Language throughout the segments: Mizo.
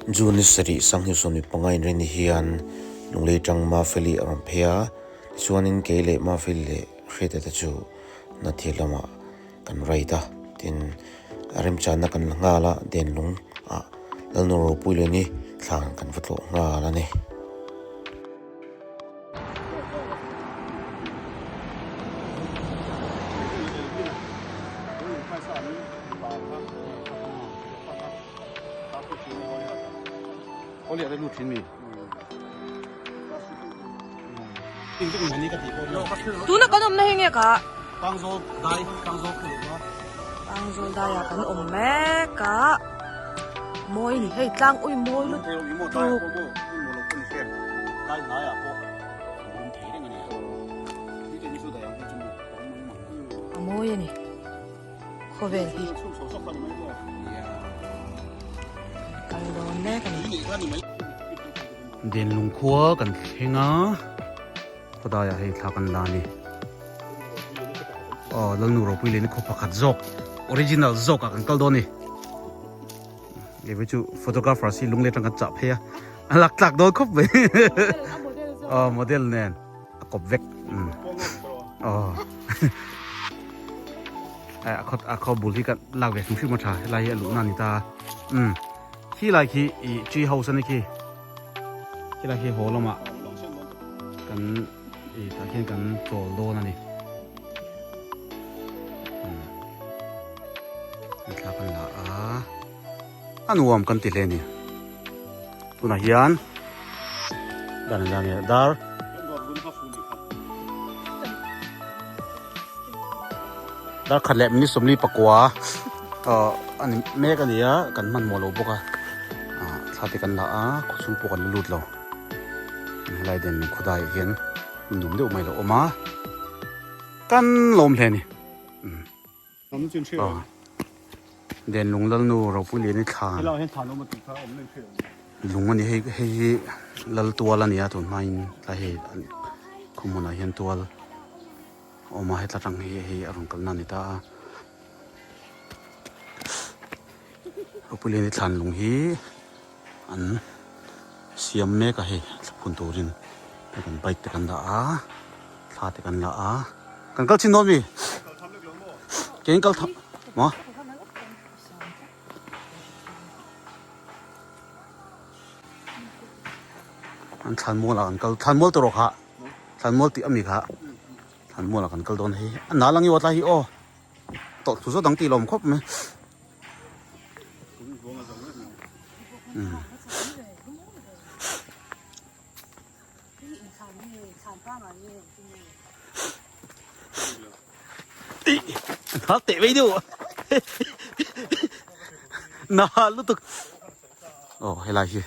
June ni sarih Sanghnih 15 inrinni hian Lunglei tang Mafeli a rawn phei a, tichuanin kei leh Mafeli leh Hriata te chu Hnathil lamah kan ride a, tin a remchanna kan la nghal a, Denlung ah Lalnu Ropui leh ni thlan kan va tlawh nghal a ni. Tuna kan awmna hi nge kha? Pangzawl dai ah kan awm mek a, mawi ni hei tlang ui mawi lutuk. A mawi a ni. Khawvel hi kal dawn mek a ni. Denlung khua kan thleng a, khawdaiah hei thla kan la a ni. Aw Lalnu Ropui leh ni khaw pakhat zawk original zawk ah kan kal dawn a ni. Kei chu photographer si lunglei atang kan chah phei a, a lak tlak dawn khawp mai. Aw model nen. A kawp vek aw a khaw a khaw bul hi ka lak ve hrim hrim a tha helai hi a luhna a ni ta um khi lai khi ih tree house a ni khi khi lai khi haw lamah kan ih tah khian kan chawl dawn a ni um thla kan la a a nuam kan ti hle a ni. Tunah hian dan an nge dar dar khat leh minute 44 a ni mek a ni a kan hmanhmawh lo bawk a thla te kan la a khawchhung pawh kan la lut lo helai den khawdai ah hian hmun nuam deuh mai a lo awm a kan lawm hle a ni. Denlung Lalnu Ropuiliani thlan lung a ni hei hei hi lal tual a ni a tun hmain tlai hei khaw hmunah hian tual a awm a hetla tang hi hei a rawn kalna a ni ta a Ropuiliani thlan lung hi an siam mek a hei thlaphun turin kan bike te kan dah a thla te kan la a kan kal chin dawn mi kein kal tham maw an thlan mual ah kan kal thlan mual tawh rawh kha thlan mual tih ami kha thlan mual ah kan kal dawn hei a nal ang i aw tlai hi aw tawlh thu zawt ang tih lawm khawp mai. Nó tệ mấy đâu nó lúc tục ồ hay là gì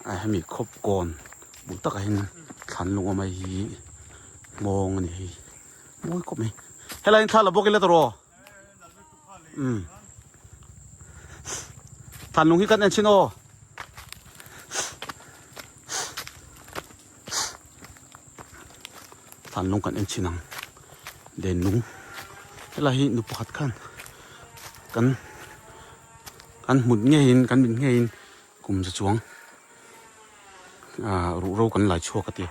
à hay mi khop con bún tắc hay thlan lung mai hi mong này mawi khawp mai helai thla la bawk ila tawh rawh umm thlan lung hi kan en chhin aw thlan lung kan en chhin ang len lung helai hi nu pakhat khan kan kan hmut ngeiin kan mit ngeiin kum za chuang ah ruhro kan lai chhuak a ti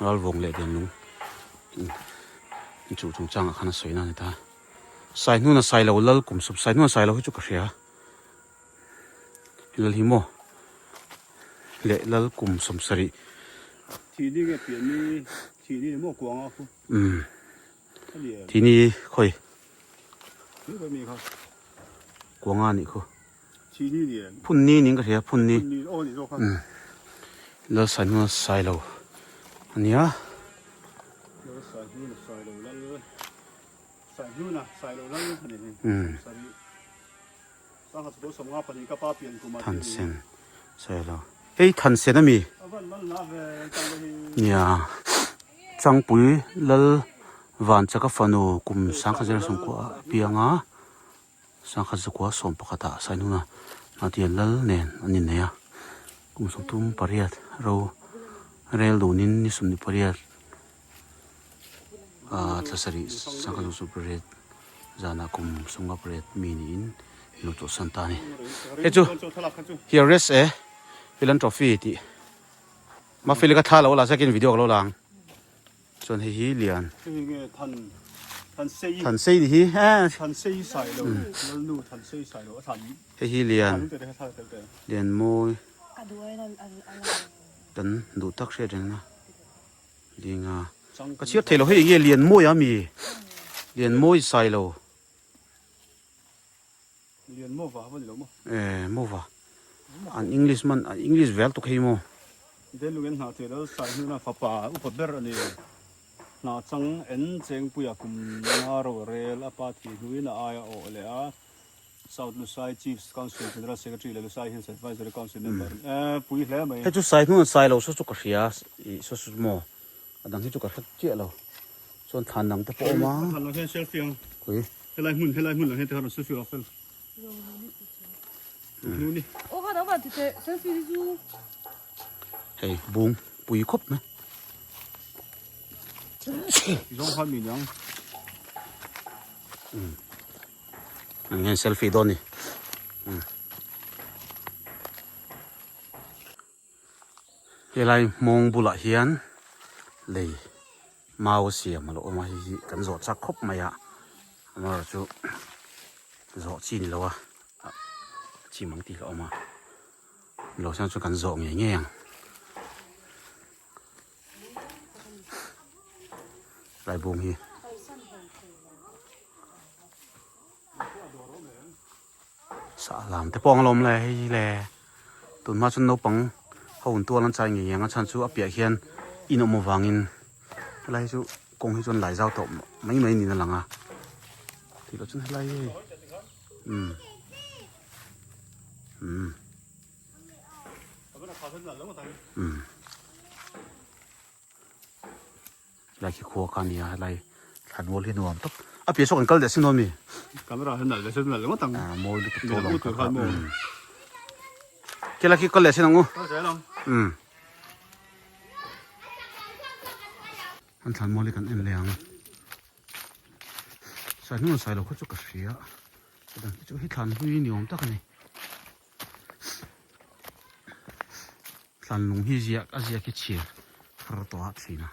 ralvawng leh denlung in chu chungchang ah khan a sawi na a ni ta Saihnuna Sailo lal kum sup Saihnuna Sailo hi chu ka hria lal hi maw leh lal kum 70 Thihni nge pianni thihni ni maw kuang a khu umm thihni khawi kuanga nih khu. Phunni niin ka hria phunni umm Lalsainuna Sailo a nia. Umm Thansen Sailo hei Thansen a mi nia Changpui Lal Vanchaka fanu kum 1990 ah a piang a. Sangha zakua 11 ah Sainuna Nadia Lal nen an innei a, kum 38 ro rel dunin ni 28 ah thla sarih sangha 28 zanah kum 58 mi niin Lo chawlhsan ta a ni. Hei chu here is a philanthropy tih Mafeli ka thla lo la zakin video ka lo la ang. Chuan hei hi lian. Hei nge than than sei. Than sei ni hi eh. Than sei sai lo lalnu than sei sai lo a thlan. Hei hi lian. Lian mawi. Kan duh tak hriat reng na. Linga. Ka chhiar thei lo hei nge lian mawi a mi. Lian mawi sai lo. Lian Mova va ni lo maw? Eh, Mova. An English man, an English vel tuk hei maw? Delungen hna thei lal sai hnuna fapa upa ber a ni. Hna chang en Chengpuia kum nga ro rel a pa thi hnuin a aia awh leh a South Lusai Chiefs Council General Secretary leh Lusai Hills Advisory Council member eh pui hle mai. Hei chu sai hnuna sai lo saw chu ka hria i saw chu maw a dang hi chu ka hre chiah lo chuan thlan dang te pawh a awm a. Thlan dang hian selfie ang. Khawi. Helai hmun helai hmun lang hian tikhan rawn selfie rawh fel. Hnu ni. Aw kha dang van ti teh selfie hi chu. Hei bung pui khawp mai. Zawng khan mi niang. Ang hian selfie dawn ni. Helai hmawng bulah hian lei mau siam a lo awm a hei hi kan zawh chak khawp mai a amaherawh chu zawh chi ni lo a chi mang tih a awm a lo chuan chu kan zawh ngei ngei ang helai bung hi. Sah lam te pawh ang lawm le hei le tunhma chuan naupang ho in tual an chai ngei ang a chhan chu a piah hian in awm avangin helai hi chu kawng hi chuan lai zau tawh mai mai niin a lang a tih loh chuan helai hi hei umm umm umm Helai khi khua kha a ni a helai thlanmual hi nuam tak a piah saw kan kal leh sin dawn mi camera hian nalh leh se nalh ngawt ang ah mawi lutuk tawh lo kha helai khi kal leh sin ang u kal zel ang um an thlanmual hi kan en leh ang sai hnung sai lo kha chu ka hria a dang hi chu hi thlan hlui ni awm tak a ni Thlan lung hi ziak a ziak hi chhiar thar tawh a thin a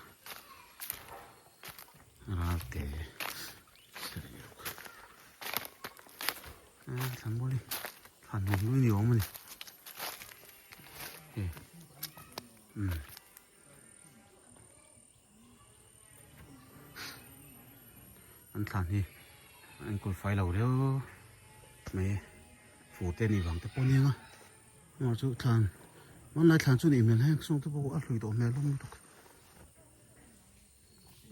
ralte thlan mawl hi thlan lung hlui ni awm a ni hei umm. An thlan hi a enkawl fai lo riau mai fur te nih vang te pawh a ni ang a amaw chu thlan hmanlai thlan chu nih hmel heng sawng te pawh a hlui tawh hmel hlawm lutuk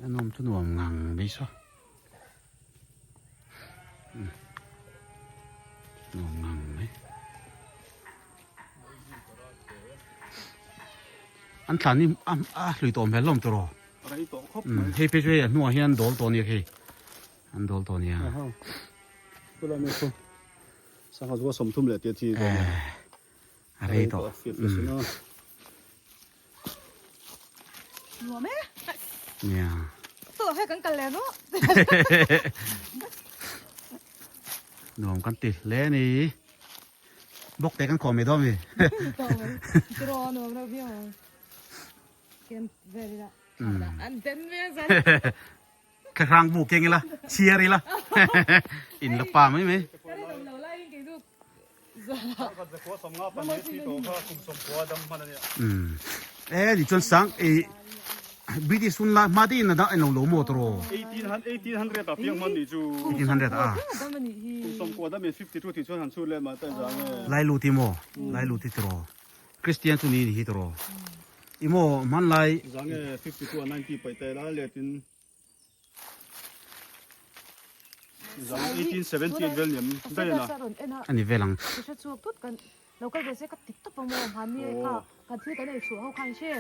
a nawm chu nuam ngang mai saw nuam ngang mai. An thlan hi a hlui tawh hmel hlawm tawh rawh. Rei tawh khawp mai. Hei phei chu hei a hnuah hian dawl tawh nia khi. An dawl tawh nia. Tula mi khu. Sangha zuwa 30 leh tia thi tawh. A rei tawh. Nuam e. Nia. Tawh hei kan kal leh no. Nuam kan ti hle ni. Bawk te kan khawm mai dawn mi. Khahrang bu keng ila, chhiar ila, in la pa mai mai. E ni chuan sang e British hun la hma te in a lo lo maw tawh 1800 a piang man ni chu 1800 a kum 90 dam 52 ti chuan han chhut leh mah ta zang e lai lu ti maw lai lu ti tawh Christian chu ni ni hi tawh i maw hman lai zang e 52 a 90 pai tai la letin zang 1878 vel niam daiana ani vel ang Lo kal ve se ka ti tawp a maw hmani kha kan thil kan ei chhuah ho khan hre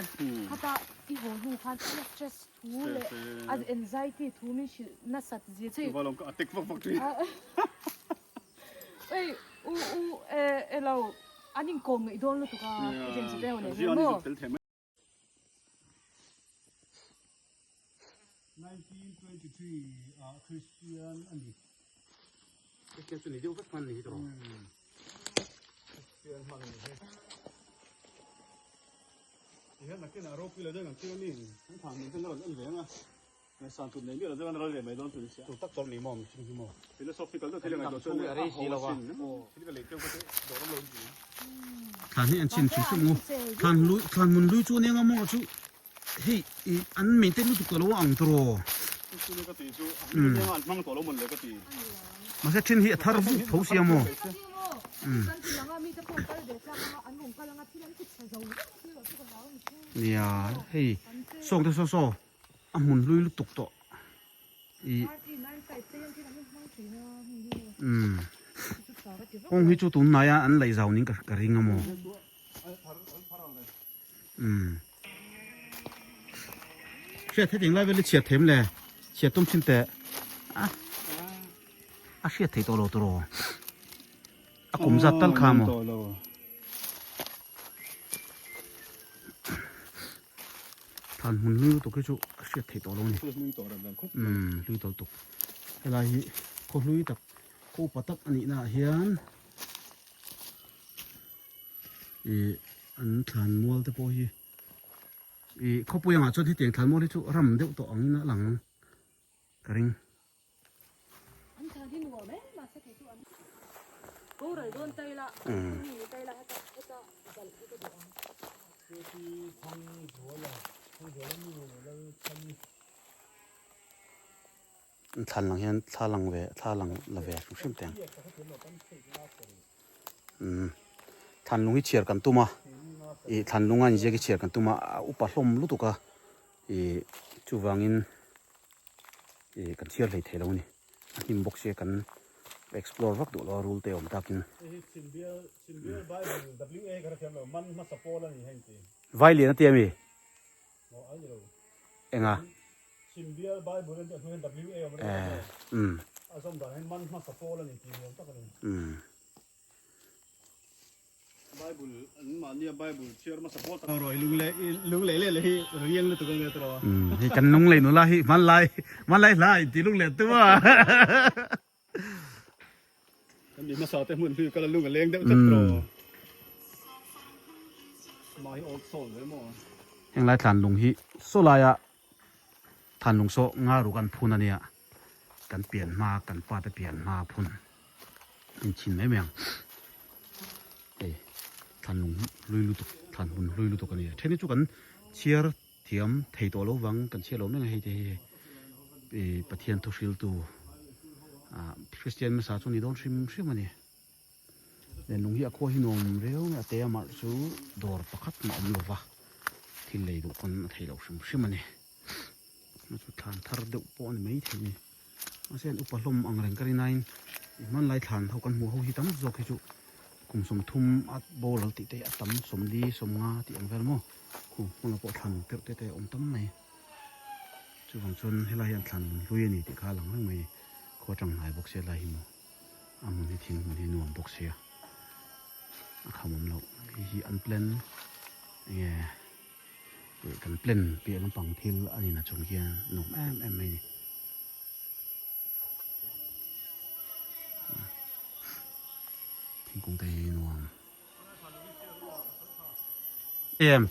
khata i haw hnu khan a stress thu leh a anxiety thu min hrilh nasat zia che a tek vak vak thin ei u u e e lo an inkawm ngaih dawn lutuk a James te ho nen hian maw. 1923 ah Christian a ni. Kristian chu ni deuh vek hman ni hi tawh. Kristian hman ni hi. Ti hian nakin ah ropui lo deuh ang chiang a mi an thah hmun ten a rawn en ve ang a. Ngaihsan tur nei miah lo deuh an ral ve mai dawn tur ni sia. Chu tak chuan ni maw mihring hi maw. Philosophical deuh thil a ngaihtuah chuan a ho asin. Thil ka lei teuh ka teh dawr awm lo in ti. Thlan hi an chhin chhin chhin ngu. Thlan lui thlan hmun lui chu nia maw chu hei i an maintain lutuk tawh lo a ang tawh. Chu chu ka ti chu a hming nia an hmang tawh lo mawn le ka ti. Mahse then hi a thar vuk tho sia maw. Nia hei sawng te saw saw. A hmun hlui lutuk tawh ih umm kawng hi chu tunhnai a an laih zau ning ka ring a maw umm hriat hetiang lai vel hi chhiat them le chhiat tum thin teh a a hriat theih tawh lo tawh a kum zat tal kha maw. Thlan hmun hlui lutuk hi chu a hriat theih tawh lo a ni. Umm hlui tawh lutuk. Helai hi khaw hlui tak khaw upa tak a nih naah hian ih an thlan mual te pawh hi ih khawpui angah chuan hetiang thlan mual hi chu ram deuh tawh angin a lang ka ring. Thlan lang hian thla lang ve thla lang la ve hrim hrim teng umm thlan lung hi chhiar kan tum a ih thlan lung a inziak hi chhiar kan tum a a upa hlawm lutuk a ih chuvangin. Ih kan chhiar hlei thei lo a ni a hnim bawk sia kan explore vak duh lo a rul te awm takin. Vai lian a ti ami? Enga? Umm. Umm. Hei kan lunglei nula hi hmanlai hmanlai hla in ti lungleh tu a. Heng lai thlan lung hi saw laia thlan lung saw nga ruk an phun a nia kan pian hma kan pa te pian hma phun. In chhin mai mai ang hei thlan lung hlui lutuk thlan hmun hlui lutuk a ni a then hi chu kan chhiar thiam thei tawh lo vang kan chhiar lo mek a hei te hi ih Pathian thu hriltu ah Christian hmasa chu ni dawn hrim hrim a ni len lung hi a khua hi nuam viau mai a te a mar chu dawr pakhat mah awm lova thil lei duh pawn a theih loh hrim hrim a ni chu thlan thar deuh pawh a ni maithei a ni. Mahse an upa hlawm ang reng ka rin aiin i hmanlai thlan ho kan hmuh ho hi tam zawk hi chu kum sawmthum a boral tih te hi a tam sawmli sawmnga tih ang vel maw khu hmunah pawh thlan terh te te a awm tam mai chuvang chuan helai hian thlan hmun hlui a ni tih kha a lang reng mai a ni khua tang hnai bawk sia lai hi maw a hmun hi thing hmun hi nuam bawk sia a kham awm loh hei hi an plan enge. Ih kan plan piah lampang thil a ni na chung hian nuam em em mai a ni. Thingkung te hi nuam. Em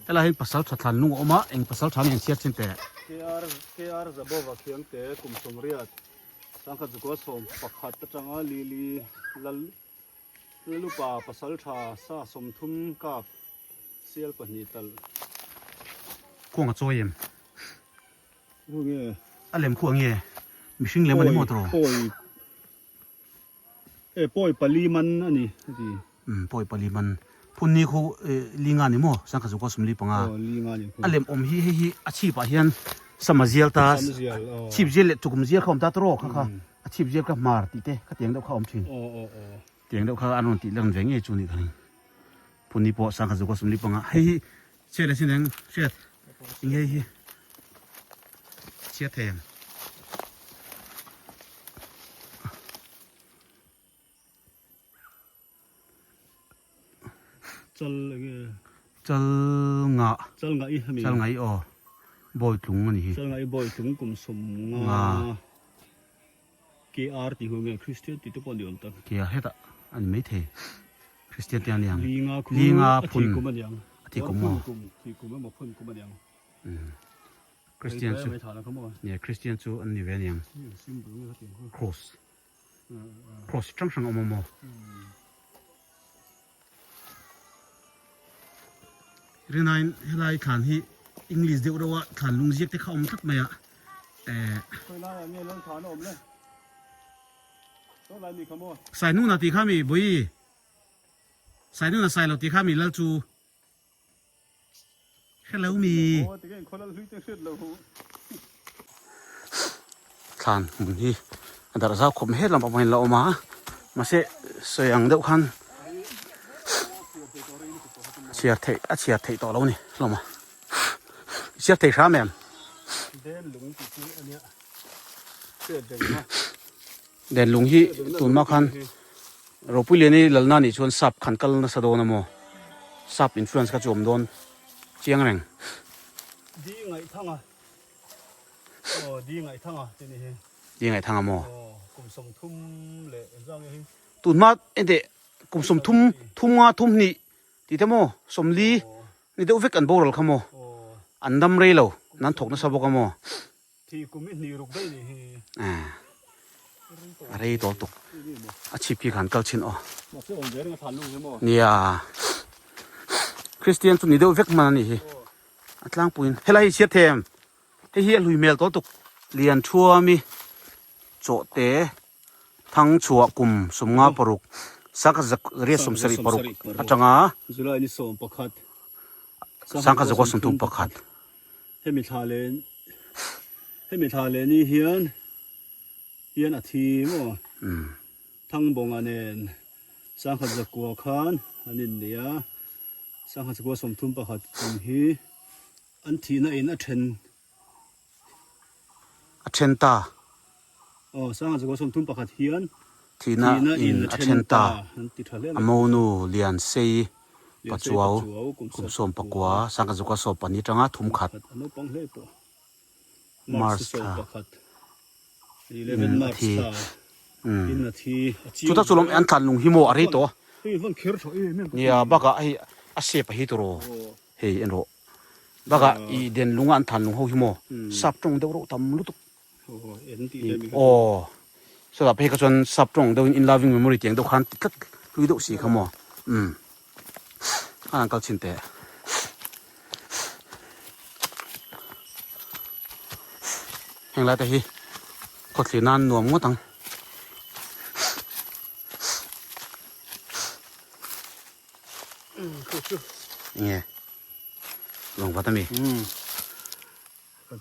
helai hian pasal tha thlan lung a awm a eng pasal tha nge an chhiar chin teh. KR KR Zabova Khiangte kum sawmriat sangkhat zukua sawm pakhat atanga Lili Lal Lalupa pasal tha sa 30 kap sial pahnih talh. Khuang a chawi em? Khu nge? A lem khu ang nge? Mihring lem a ni maw tawh? Pawi e pawi pali man a ni a ti. Umm pawi pali man. Phun ni khu li nga ni maw? Sangkhat zukua 45. Aw li nga ni khu. A lem awm hi hei hi a chhip ah hian sama zial ta Sama zial aw. Chhip zial leh chukum zial kha awm ta tawh kha kha. A chhip zial kha hmar tih te kha tiang deuh kha a awm thin. Tiang deuh kha an rawn tih lang ve ngei chu ni ka ring. Phun ni pawh sangkhat zuk a 45 hei hi chhiat leh sin eng hriat eng hei hi chhiat thei ang. Chal eng nge? Chal ngah. Chal ngah i hemi. Chal ngah i aw. Bawi tlung a ni hi. Chal ngah i bawi tlung kum 50. KR tih hu nge Christian tih te pawh ni awm tak. Kia hetah a ni maithei Christian te a ni ang. Linga khu Linga a phun thi kum a ni ang. A thi kum maw? Phun kum thi kum emaw phun kum a ni ang. Christian chu nia Christian chu an ni ve a ni ang. Cross cross hrang hrang a awm a maw? Rinain helai thlan hi English deuh reuh a thlan lung ziak te kha awm tlat mai a eh Sainuna tih kha mi Bawi Sainuna Sailo tih kha mi lal chu Hello mi Thlan hmun hi a darh zau khawp mai lam pawh in la awm a mahse sawi ang deuh khan chhiar theih a chhiar theih tawh lo a ni hlawm a chhiar thei hram em Den lung hi tun mah khan Ropui Liani lalna nih chuan sap khan kal nasa dawn a maw sap influence kha chu awm dawn chiang reng. Di Ngaihthanga aw Di Ngaihthanga tih ni hi. Di Ngaihthanga maw? Aw kum sawmthum leh engzah nge hi? Tun hma enteh kum sawmthum thum nga thum hnih tih te maw sawmli ni deuh vek an boral kha maw an dam rei lo nan thawk nasa bawk a maw? Thi kum i hnih ruk daih nih hi. A rei tawh tuk. A chhip khi khan kal chin aw. Mahse awm ve reng a than lung hi maw. Nia. Christian chu ni deuh vek hman a nih hi. A tlangpuiin helai hi chhiat thei em? Hei hi a hlui hmel tawh tuk. Lian Thuami Chawhte Thangchhuah kum 56 sangkhat riat 76 atanga July ni 11 sangkhat zakua 31. Hemi thla leh hemi thla leh ni hian hian a thi maw Thangbawnga nen sangkhat zakua khan an innei a, sangkhat zakua 31 kum hi an thihna in a then A then ta. Aw sangkhat zakua 31 hian Thihna in a then ta. A monu Lian Sei Pachuau kum 19 sangkhat zakua 14 atanga 31 March thla in a thi. Chuta chu lawm an tlan lung hi maw a rei tawh a. Nia bakah hei a shape a hi tur aw hei en rawh. Bakah i den lunga an tlan lung ho hi maw sap tawng deuh reuh tam lutuk. Aw sawtah phei kha chuan sap tawng deuh in in loving memory tiang deuh khan ti tlat hlui deuh si kha maw umm a han kal chhin teh. Heng lai te hi khawthlir nan nuam ngawt ang. Enge lawng vat ami.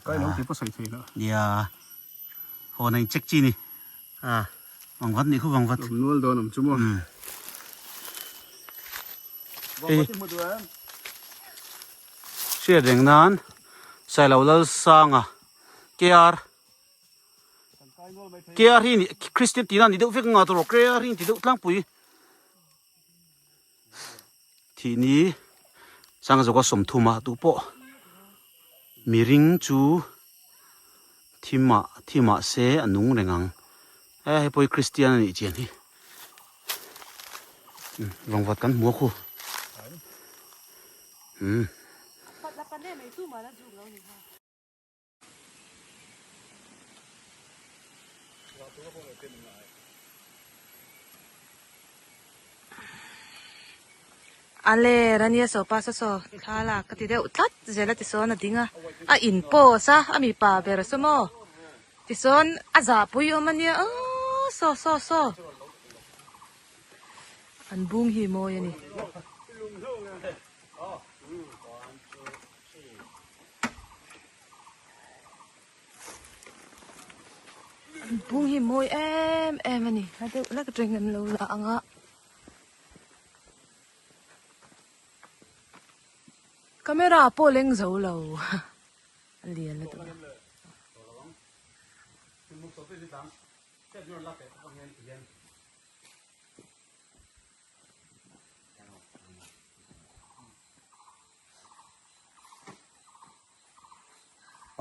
Kai lo ti pawh sawi thei lo. Nia haw na in check chi ni. A vang vat nih khu vang vat. Awm nual dawn awm chu maw. Hei hriat reng nan Sailo Lalsanga KR KR hi Christian tihna ni deuh vek nga tawh rawh KR hi inti deuh tlangpui. Thih ni sanga zawka 30 ah duh pawh miring chu thimah thimah se a nung reng ang e hei pawh hi Christian a nih chian hi vangvat kan hmu a khu umm. Ale rania saw pa saw saw thla lak ka ti deuh tlat zel a tisawn a ding a a in pause a a mipa ber saw maw tisawn a zahpui awm a nia aww saw saw saw an bung hi mawi a ni. Bung hi mawi em em a ni hla deuh hlek atangin an lo la ang a camera pawh leng zo lo a lian lutuk a.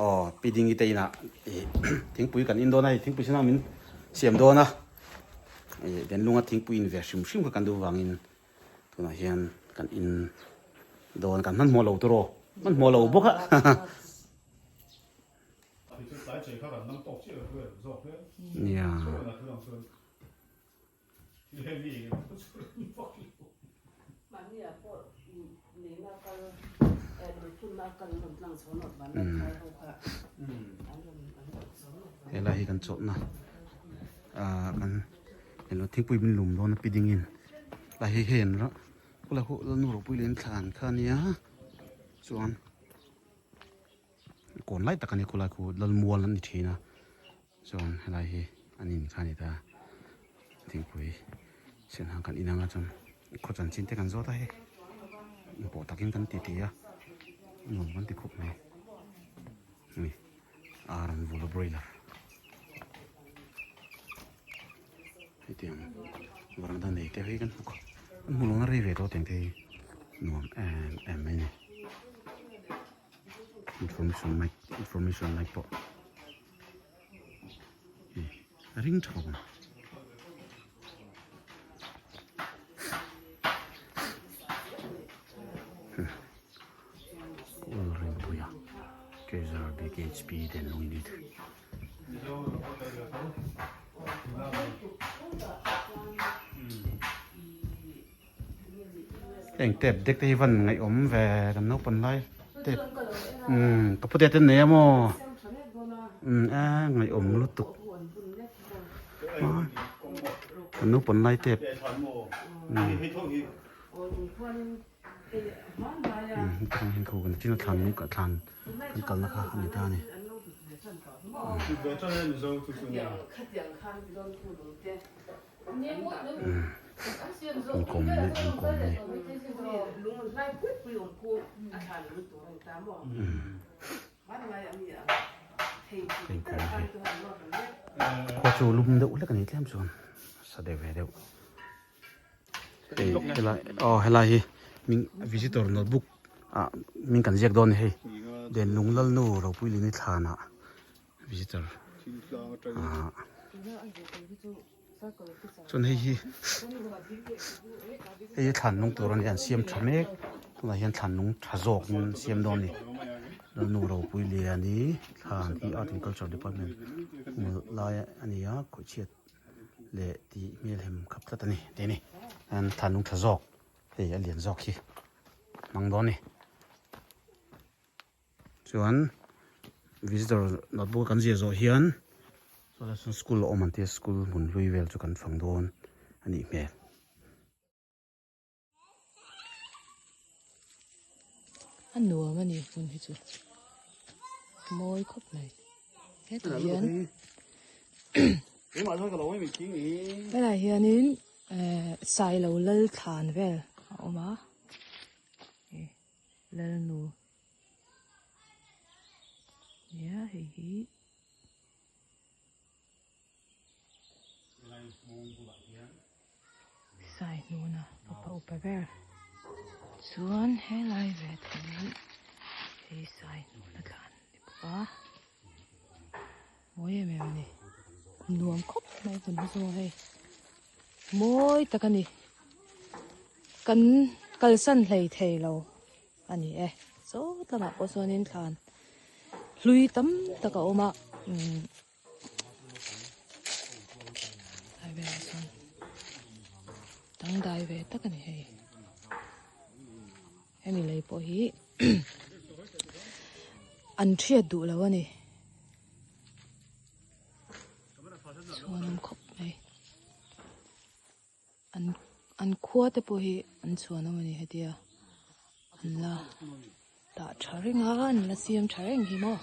Aw pi Dingi te inah ih thingpui kan in dawn a hei thingpui sen a min. siam dawn a, ih Denlunga thingpui in ve hrim hrim kha kan duh vangin tunah hian kan in dawn kan hmanhmawh lo tawh hmanhmawh lo bawk a. Nia. Helai hi kan chawlhna ah kan eng thingpui min lum dawn a pi dingin lai hi hei an rah khawlai khu lalnu ropui leh an thlan kha ania chuan kawn lai tak a ni khawlai khu lalmual an ni thin a. Chuan helai hi an in kha a ni ta thingpui sen hang kan in anga chuan khaw chanchin te kan zawt a hei pawh takin kan titi a nuam kan ti khawp mai hei ar an vul a broiler hetiang varanda nei te hi kan hmu kan hmu lo na rei ve tawh tiang te hi nuam em em mai a ni information mic information mic pawh. A ring tha bawk a Kawl ringpuia Treasurer BKHP den lung in it. Heng tep dek te hi van ngaihawm ve kan naupan lai tep umm ka pute te nei a maw umm a ngaihawm lutuk kan naupan lai tep umm heng khu kan chin a thlan lung ka thlan kan kalna kha a ni ta a ni. An kawm leh an kawm a ni. Engkawm hi khua chu lum deuh hlek a ni tlem chuan sa deuh ve deuh hei helai aw helai hi min visitor notebook ah min kan ziak dawn a ni hei Denlung Lalnu Ropuilini thlanah. Visitor ah chuan hei hi hei hi thlan nung tur a ni an siam tha mek tunah hian thlan nung tha zawk in siam dawn a ni Lalnu ropui liani thlan hi art and culture department hmul lai a ni a khawchhiat leh tih hmel hem khap tlat a ni tih a ni an thlan nung tha zawk hei a lian zawk hi hmang dawn a ni. Chuan visitor notebook kan ziah zawh hian chuan school a awm an tia school hmun hlui vel chu kan fang dawn a nih hmel. A nuam a ni hmun hi chu mawi khawp mai hetah hian helai hianin eh sailo lal thlan vel a awm a. Lalnu nia hei hi. Sai hnuna fapa upa ber chuan helai ve thung hi hei sai hnuna thlan a ni bawk a mawi em em a ni nuam khawp mai hmun hi chu hei mawi tak a ni. Kan kalsan hlei thei lo a ni e. Sawt lamah pawh chuanin thlan hlui tam tak a awm a umm tlai velah chuan dangdai ve tak a ni hei. Hemi lei pawh hi an hriat duh lo a ni. Chhuan awm khawp mai. An an khua te pawh hi an chhuan awm a ni hetia an la dah tha reng a an la siam tha reng hi maw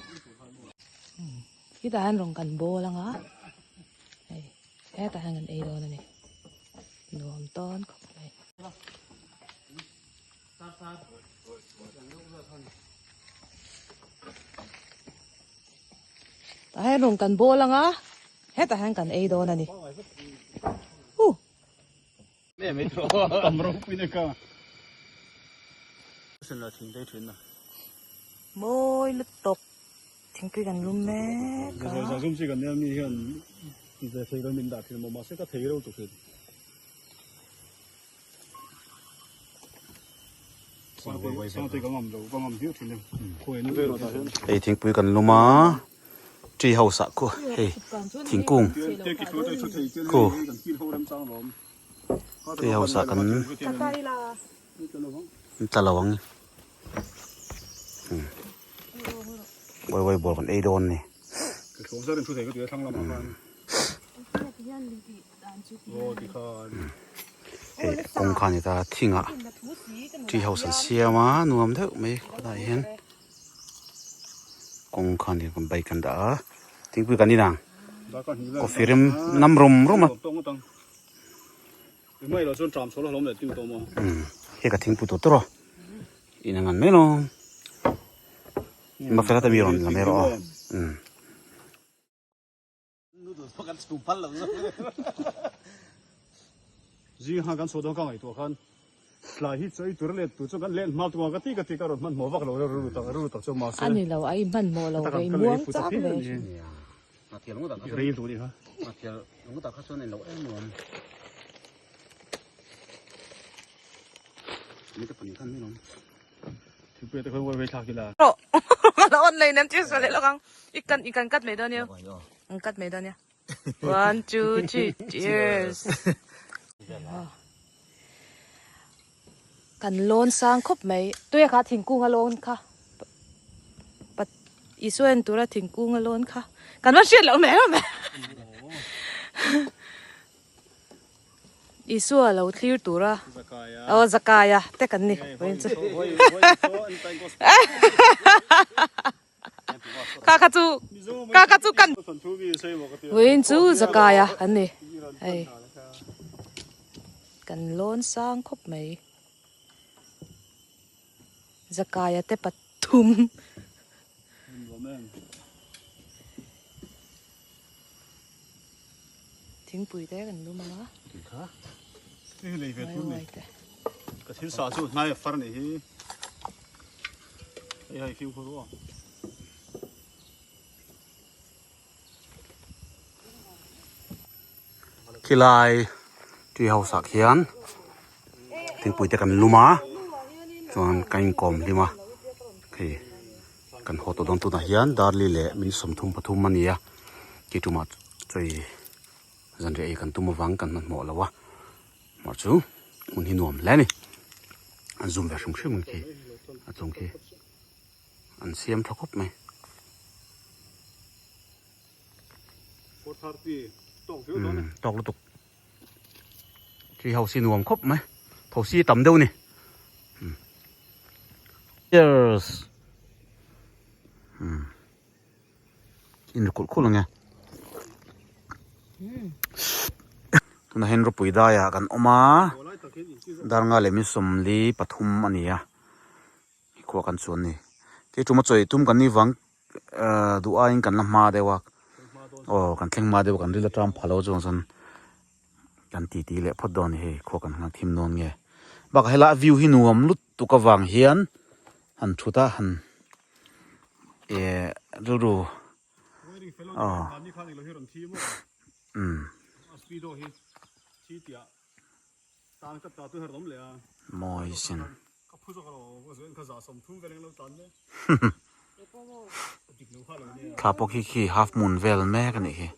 khitah hian rawn kan bawl ang a hei hetah hian kan ei dawn a ni nuam tawn khawp mai. Tah hian rawn kan bawl ang a hetah hian kan ei dawn a ni. Uh. Mawi lutuk thingpui kan lum mek a. Ti ve thei lo min dah thin maw mahse ka thei reuh tuk thin. Sangte ka ngam lo ka ngam viau thin e khawi nu ve rawh tah hian. Hei thingpui kan lum a tree house ah khu hei thingkung khu tree house ah kan tla lo ang wai wai ball kan ei dawn a ni. Hei kawngka a ni ta thingah tree house an siam a nuam deuh mai khawlaiah hian kawngka a ni bike an dah a thingpui kan in ang coffee rem nam rum rum a hei ka thingpui tur tur aw in ang an mai lo mafela te mi rawn la mai rawh aw. Zingha kan chhuah dawn ka ngaihtuah khan tlai hi chawi tur let tur chuan kan let hma tum a ka ti ka ti ka rawn hmanhmawh vak lo rilru tak rilru tak chuan mahse A ni lo a i hmanhmawh lo ve i muang chak ve. Rei duh nih kha. Thingpui te khan uai uai thlak ila. Rawh ka la online em cheers leh lawk ang i kan i kan cut mai dawn nia an cut mai dawn nia one two three cheers kan lawn sang khawp mai tuia kha thingkung a lawn kha pat Isua en tura thingkung a lawn kha kan va hriat loh mai mai Isua lo thlir tura aw Zakaia te kan ni kha kha chu kha kha chu kan vawiin chu Zakaia kan ni hei kan lawn sang khawp mai Zakaia te pathum. Thingpui te kan lum ang a. Hei lei ve tur ni. Ka thil sa chu hnai a far ni hi. Hei hai fimkhur ru a. Khilai tree house ah khian thingpui te kan lum a chuan ka inkawm hlim a hei kan haw tawh dawn tunah hian darli leh minute 33 a ni a khi tumah chawi zanriah ei kan tum avang kan hmanhmawh lo a mah chu hmun hi nuam hle a ni an zoom ve hrim hrim ang khi a chung khi an siam tha khawp mai. Tawk lutuk tree house hi nuam khawp mai thosi tam deuh ni cheers in kulh khulh ang e tunah hian ropui daiah kan awm a dar nga leh min 43 a ni a khua kan chuan ni ti tuma chawi tum kan ni vang duh aiin kan la hma deuh a aw kan thleng hma deuh a kan ril atang pha lo chuang chuan kan ti ti leh phawt dawn a ni hei khua kan nghak thim dawn nge bakah helai a view hi nuam lutuk avang hian han thut a han eh rilru aw umm. Mawi sin. Thla pawh khi khi half moon vel mek a nih khi.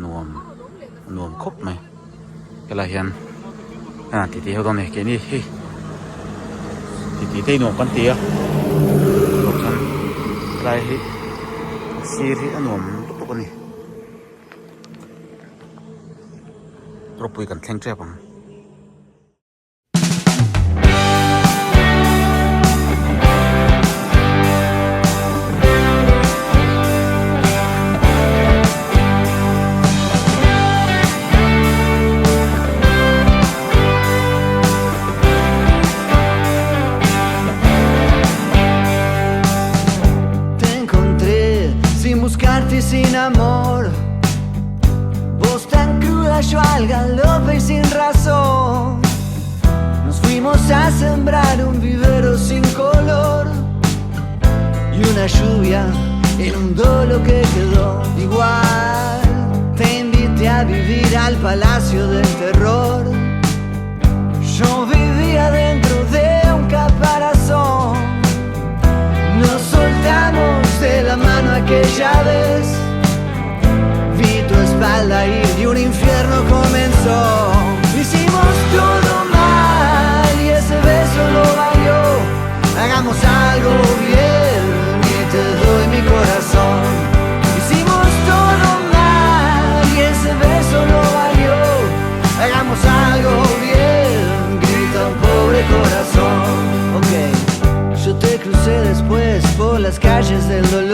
Nuam nuam khawp mai helai hian a titi ho dawn a ni keini hi titi te hi nuam kan ti a chuan helai hi sir hi a nuam lutuk a ni ropui kan thleng tep ang. Te encontré sin buscarte y sin amor. Vos tan cruda, yo al galope y sin razón. Nos fuimos. Fuimos a sembrar un vivero sin color y una lluvia inundó lo que quedó. Igual te invité a vivir al palacio del terror. Yo vivía dentro de un caparazón. Nos soltamos de la mano aquella vez. Vi tu espalda ir y un infierno comenzó. Hicimos todo mal y ese beso lo valió. Hagamos algo bien y te doy mi corazón. Hicimos todo mal y ese beso lo valió. Hagamos algo bien, grita un pobre corazón. Ok, yo te crucé después por las calles del dolor.